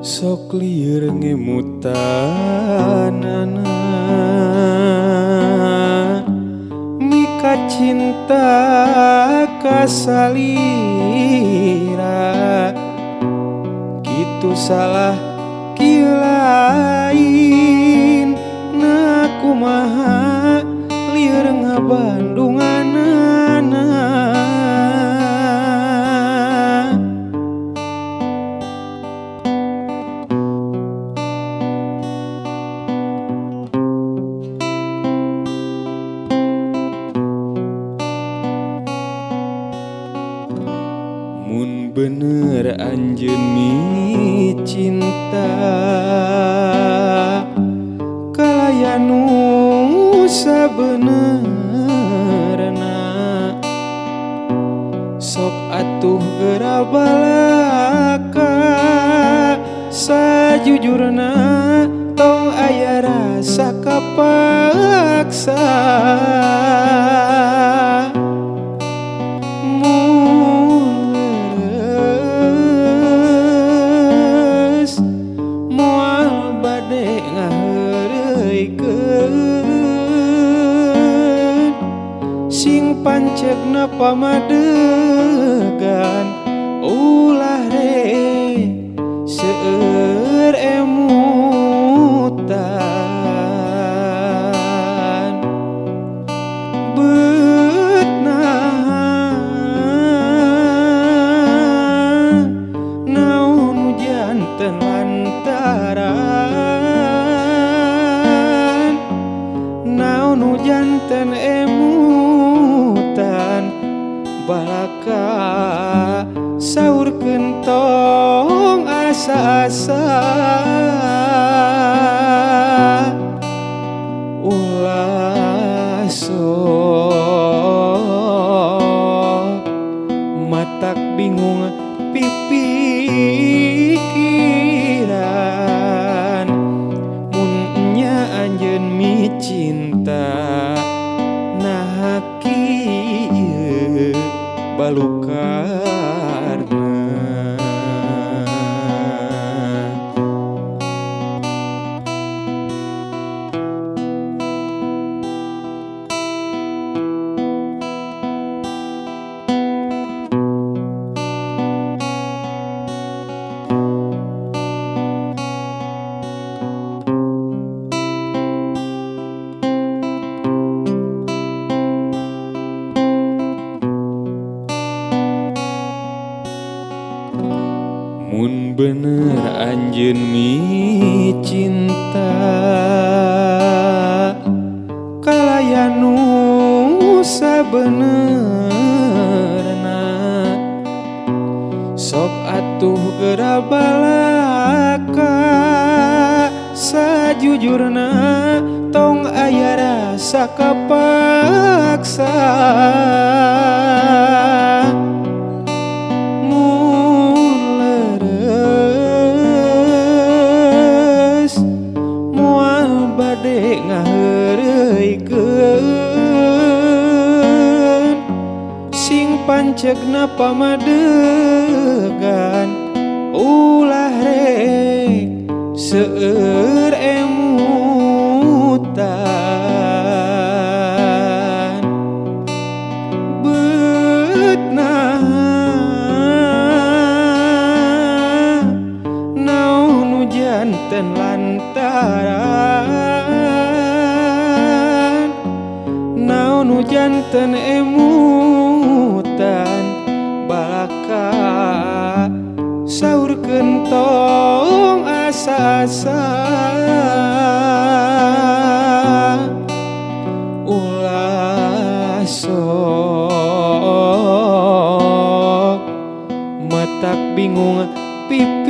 Sok lieur ngemutanana mika cinta kasalira kitu salah kieu lain na kumaha lieur ngabandunganana. Mun bener anjeun mi cinta kalayan nu sabenerna sok atuh geura balaka sajujurna tong aya rasa kapaksa. Sing pancegna pamadegan ulah re seueur emutan beut naha naon nu janten lantaran naon nu janten emutan balaka saur kentong asa-asa ulah sok matak bingung pipikiran mun nya anjeun mi cinta naha kieu balukarna. Mun bener anjeun mi cinta kalayan nu sabenerna sok atuh geura balaka sajujurna tong aya rasa kapaksa. Ngaheureuykeun sing pancegna pamadegan ulah rek seueur emutan beut naha naon nu janten lantaran naon nu janten emutan balaka saur kentong asa-asa ulah sok matak bingung pipikiran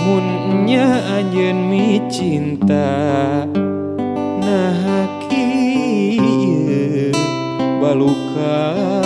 mun nya anjeun mi cinta naha kieu balukarna.